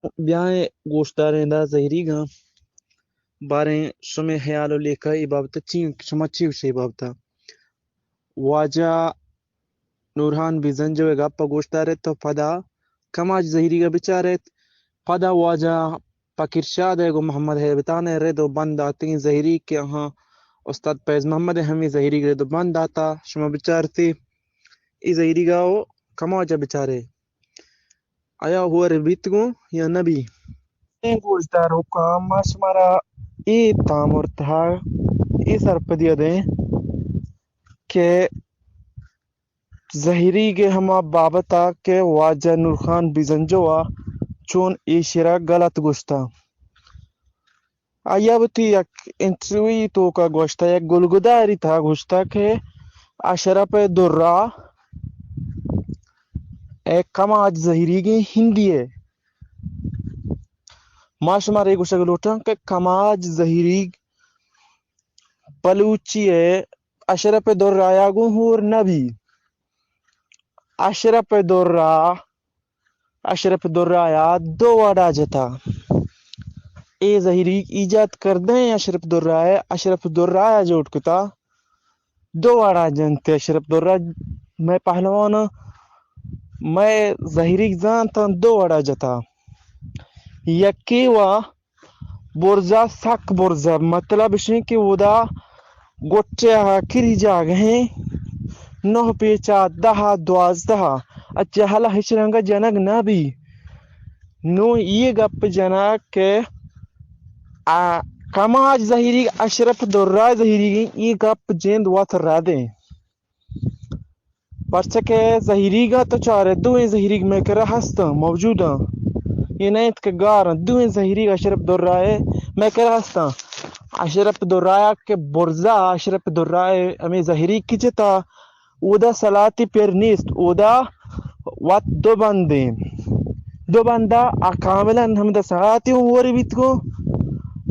بیائیں گوشداریں دا زہیریگاں، باریں شمے ہیال و لیکہ اے بابت ء چی انت؟ شما چی گوش اے بابت ء؟ واجہ نورہان بیزنجو ء گپ ء گوشدار ایت و پدا کماج زہیریگ ء بچار ایت۔ پدا واجہ پکیر شاد ء گوں محمد ہیبتان ء رد و بند داتگیں زہیریگ کہ آہاں استاد فیض محمد ء ہمے زہیریگ رد و بند داتا۔ شما بچارتے اے زہیریگ ء و کماج ء بچارے۔ آیا ہور بیت گوں یا نہ بی؟ اے گوشداروکاں ما شمارا اے تامر تہا اے سرپدی ء دیں کہ زہیریگ ء ہما بابت ء کہ واجہ نورخان بیزنجو ء چون اے شعر ء غلط گوشتہ۔ آئی ء وتی یک انٹرویو توکا گوشتہ، یک گلگداری تہا گوشتہ کہ اشرف درا اے کماج زہیریگیں ہندی ء۔ ما شمارا اے گوشگ لوٹاں کہ کماج زہیریگ بلوچی ء اشرف درا ء گوں ہور نہ بی۔ اشرف درا اشرف درا ء دو وڑا جتا۔ اے زہیریگ ایجاد کردہ ایں اشرف درا ء، اشرف درا ء جوڑ کتا۔ دو وڑا جنت اشرف درا۔ مئے پہلوان، مئے زہیریگ زانت دو وڑا جتا۔ یکے وا برزا، سک برزا، مطلب اشیں کہ اودا گٹے آخری جاگہیں نہ پیچا دہ دوازدہ ء جہلا ہچ رنگا جنگ نہ بی۔ نوں اے گپ جنگ کہ آ کماج زہیریگ اشرف درا زہیریگیں، اے گپ جند وت ردیں۔ پرچا کہ زہیریگاں تو چارئے، دوئیں زہیریگ مئے کرا ہستاں، موجوداں۔ اے نہ انت کہ گاراں، دوئیں زہیریگ اشرف درائے مئے کرا ہستاں۔ اشرف درائے کہ برزا، اشرف درائے ہمے زہیریگ کہ جتا، اودا سلاتی پر نیست، اودا وت دو بندیں۔ دو بندا آ کاملاً ہمدا سلاتی ہم ہوری بیت گوں،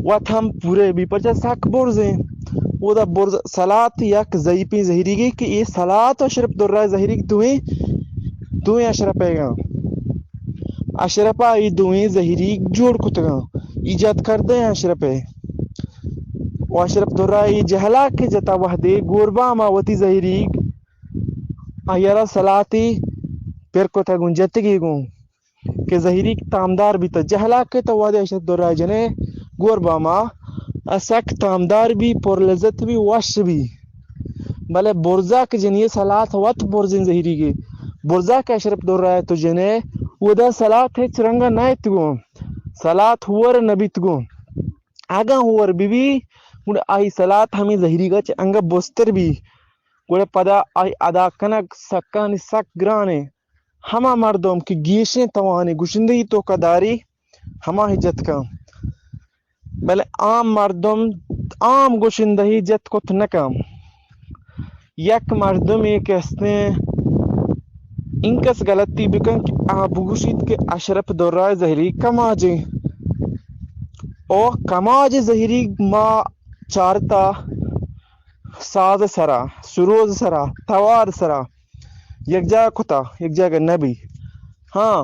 وت ہم پورے بی، پرچا سک برزیں۔ اودا برز سلات یک ضعیفیں زہیریگے کہ اے سلات اشرف درائے زہیریگ دوئیں، دوئیں اشرف ایگاں۔ اشرف ء اے دوئیں زہیریگ جوڑ کتگاں، ایجاد کردہ اشرف ء۔ و اشرف درائے اے جہلا کہ جتا وہدے گوربام ء وتی زہیریگ آئی ء را سلاتی پر کتگ گوں جتگی گوں۔ کہ زہیریگ تامدار بیت۔ جہلا کہ تو وہدے اشرف درائے جنے گورباما، سک تامدار بی، پر لذت بی، وش بی۔ بلے برزا کہ جنی سلات وت برزیں زہیریگے۔ برزا کہ اشرف درائے تو جنے، اودا سلات ہچ رنگا نہ ایت گوں۔ سلات ہور نہ بیت گوں۔ اگاں ہور بہ بی، گڑا آئی سلات ہمے زہیریگا چہ انگا بستر بی۔ گڑا پدا آئی ادا کنگ سکانی سک گرانیں۔ ہما مردم کہ گیشیں توانی گشندہی توکا داری، ہما ہی جت کن۔ بلے عام مردم، عام گشندہی جت کت نہ کن۔ یک مردمے کہ استیں، انکس غلطی بکن کہ آ بگوشیت کہ اشرف درائے زہیریگ کماجیں۔ او کماج زہیریگ ما چارتا ساز سرا، سروز سرا، توار سرا، یک جاگہ کتا، یک جاگہ نہ بی۔ ہاں،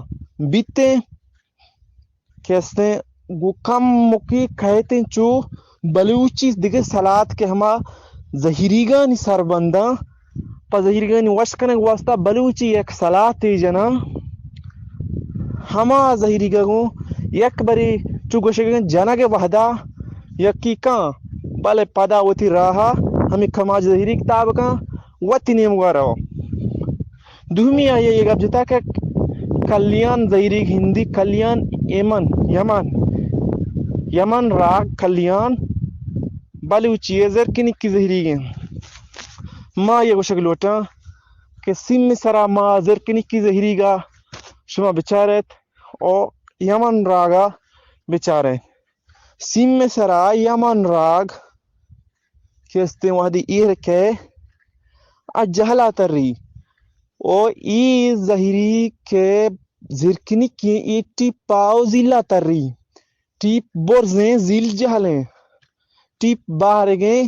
بیتیں کہ استیں گوں کمکے کہتیں چو بلوچی دگہ سلات کہ ہما زہیریگانی سربنداں، پہ زہیریگانی وش کنگ واسطہ بلوچی یک سلاتے جناں، ہما زہیریگا گوں یک برے چو گوشگ جنگ وہدا یکی کاں، بلے پدا وتی راہا ہمے کماج زہیریگ تاب کاں، وتی نیمگا رو۔ دومی آئی ء اے گپ جتا کہ کلیان زہیریگ ہندی کلیان ایمن، یمن، یمن راگ کلیان بلوچی ء زرکنکی زہیریگ انت۔ ما اے گوشگ لوٹاں کہ سیم سرا ما زرکنکی زہیریگا شما بچارت او یمن راگا بچارت۔ سیم سرا یمن راگ کہ استیں وہدی ایر کئے ء جہلا تری۔ او اے زہیری کہ زرکنکی اے ٹیپ پاو زیلا تری۔ ٹیپ برزیں زیل جہلیں۔ ٹیپ بہرگیں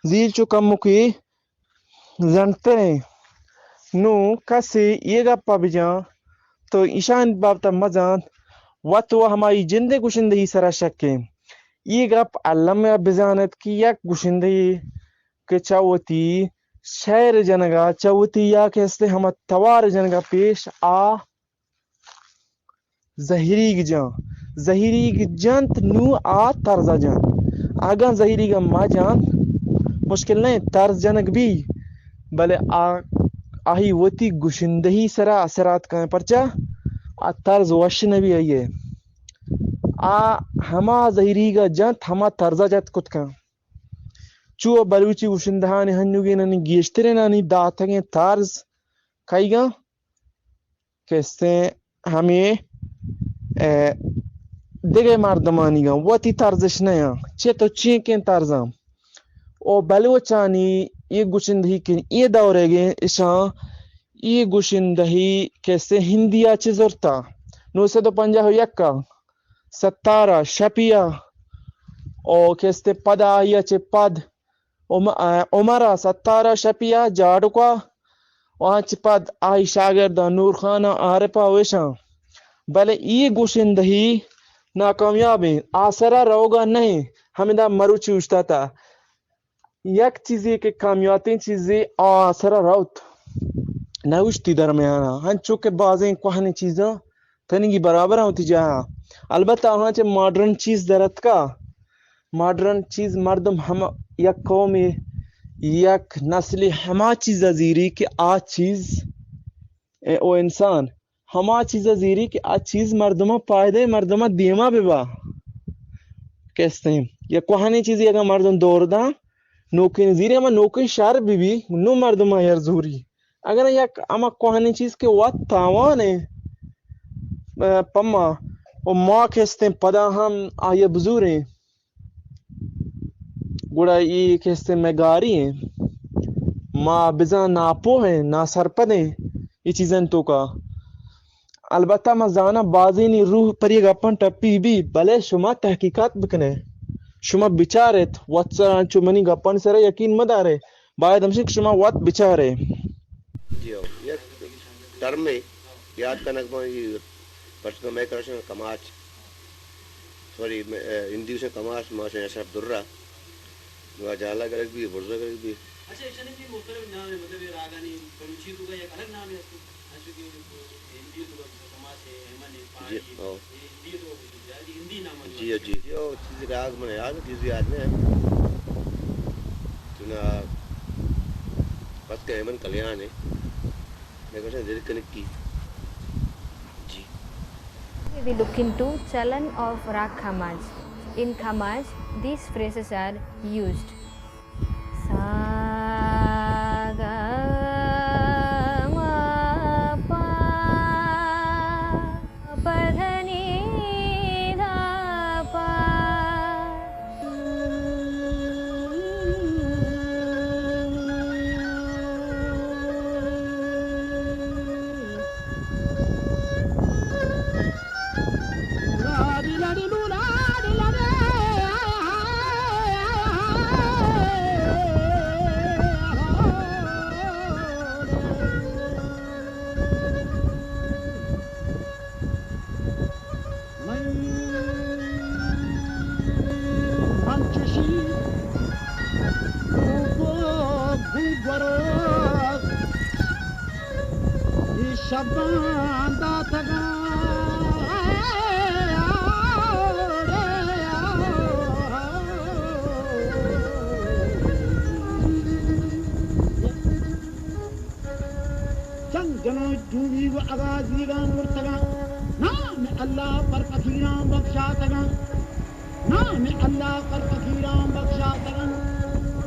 زیل چو کمکے زنڈتریں۔ نوں کسے اے گپا بجاں تو ایشانی بابتا مزانت وت و ہمائی جندے گشندہی سرا شکیں۔ اے گپ الم ء بزانت کہ یک گشندہے کہ چہ وتی شئیر جنگا، چہ وتی یا کہ استیں ہما توار جنگا پیش آ زہیریگ جاں۔ زہیریگ جنت، نوں آ ترزا جنت۔ اگاں زہیریگ ء مہ جنت، مشکل نہ انت، ترز جنگ بی، بلے آ، آہی وتی گشندہی سرا اثرات کن، پرچا آ ترز وش نہ بی آئی ء۔ آ ہما زہیریگ ء جنت، ہما ترزا جت کت کن۔ چو بلوچی گشندہانی ہنوگینانی گیشترینانی داتگیں ترز کئیگاں کہ استیں ہمے، اے، دگہ مردمانیگاں وتی ترزش نیاں، چہ تو چینکیں ترزاں۔ او بلوچانی اے گشندہی کہ اے دورگیں اشاں اے گشندہی کہ استیں ہندیا چہ زرتا، نو سد و پنجاہ و یک ء ستارا شپیا او کہ استیں پدا آئیا چہ پد عم-، عمر ء ستار ء شپی ء جاڑکا و آنچ پد آئی شاگرداں نور خان ء عارف ء وشاں۔ بلے اے گشندہی ناکامیاب انت، آسرا روگا نہ انت۔ ہمدا مروچی اوشتاتا یک چیزے کہ کامیاتیں چیزے آسرا روت، نہ اوشتی درمیانا، انچو کہ بازیں کوہنیں چیزاں تنیگی برابر آں وتی جاہا۔ البتہ آہاں چہ ماڈرن چیز در اتکا، ماڈرن چیز مردم ہم یک قومے، یک نسلے ہما چیزا زیری کہ آ چیز، او انسان ہما چیزا زیری کہ آ چیز مردما پائدہ، مردما دیما ببا۔ کستیں یا کوہنیں چیزے اگاں مردم دور داں، نوکیں زیری ہما نوکیں شر ببی، نو مردما ہر زوری۔ اگاں یک ہما کوہنیں چیز کہ وت تاوان ء، ء، پما و ما کہ استیں پدا ہم آئی ء بزوریں، گڑا اے کہ استیں مئے گاری ایں، ما بزاں ناپوہ ایں، ناسرپد ایں اے چیزانی توکا۔ البتہ ما زاناں بازینی روح پر اے گپاں ٹپی بی، بلے شما تحقیقات بکنے، شما بچارت، وت سرا انچو منی گپانی سرا یقین مدارے، باید ہمشی کہ شما وت بچارے۔ جی ہو، یک ٹرمے یاد کنگ باں، اے پرچہ مئے کرا شنگ کماچ، سوری، مئے، اے، ہندی شنگ کماچ، ما شنگ اشرف درہ، نوا جالا گرگ بی، برزا گرگ بی۔ اچھا، ایشانی بھی مختلف نام ہے، مطلب، یہ راگانی بلوچی تو کا ایک الگ نام ہے اس کو، انچو کہ ہندی تو کا کماچ ہے، ایمن ہے، جی، پہاڑی ہے، ہاں۔ یہ ہندی تو کا کچھ ہے، ہندی نام ہے۔ جی، جی، جی، او چیز راگ من یاد، چیز یاد نہیں ہے۔ تو نا، بس کہ ایمن کلیان ہے۔ میں کہتے ہیں، دل کنکی۔ جی۔ We look into Chalan of Rag Khamaj. In Khamaj, these phrases are used. سا گا ما پا، پا دھ نی دھا پا۔ من، من چشی کوکو گوں گورو، اے شبان داتگاں۔ چنگ جناں جوڑی و اگازیگاں مرتگاں۔ نام اللہ پر فقیراں بخشاتگاں۔ نام اللہ پر فقیراں بخشاتگاں۔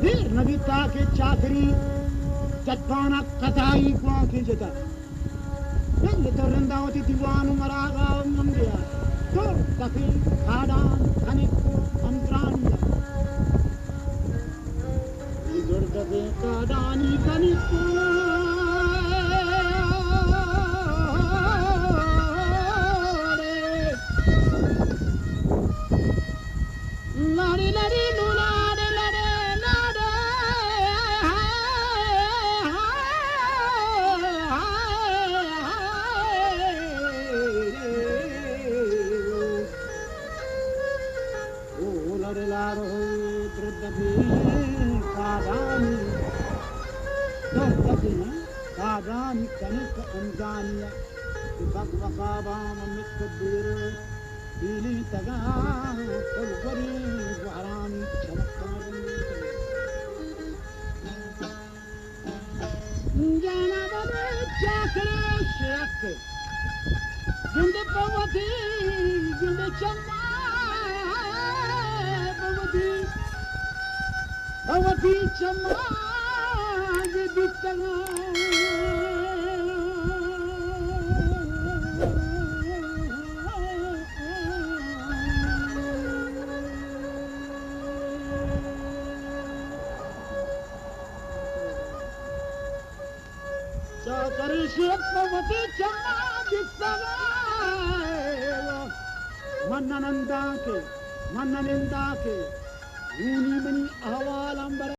دیر نبی تاکہ چاکری جتپانا قضائی گوانکیں جتا۔ دل تو رندا وتی دیوان و مراغا و منگیا۔ تو تفی کاڈان کنک و امترانیا۔ زردگیں کاڈانی کنی پوڑے۔ لاڑی لاڑی لو لاڑے لاڑے۔ لاڑ لاڑ ہو درد بی کادانی، درد بی کادانی کنک انزانی، کہ بک بکا بام مت دیر پیلی تگان، پل گوری گوہرانی چمکان۔ جانا بابا چاکر شیخ، گند پوتی، گند چما، پوتی، پوتی چما، یہ بیتگان۔ چاکر شپ وتی چما دیستگ، من نننداں کہ، من نننداں کہ، ہونی منی احوال امبر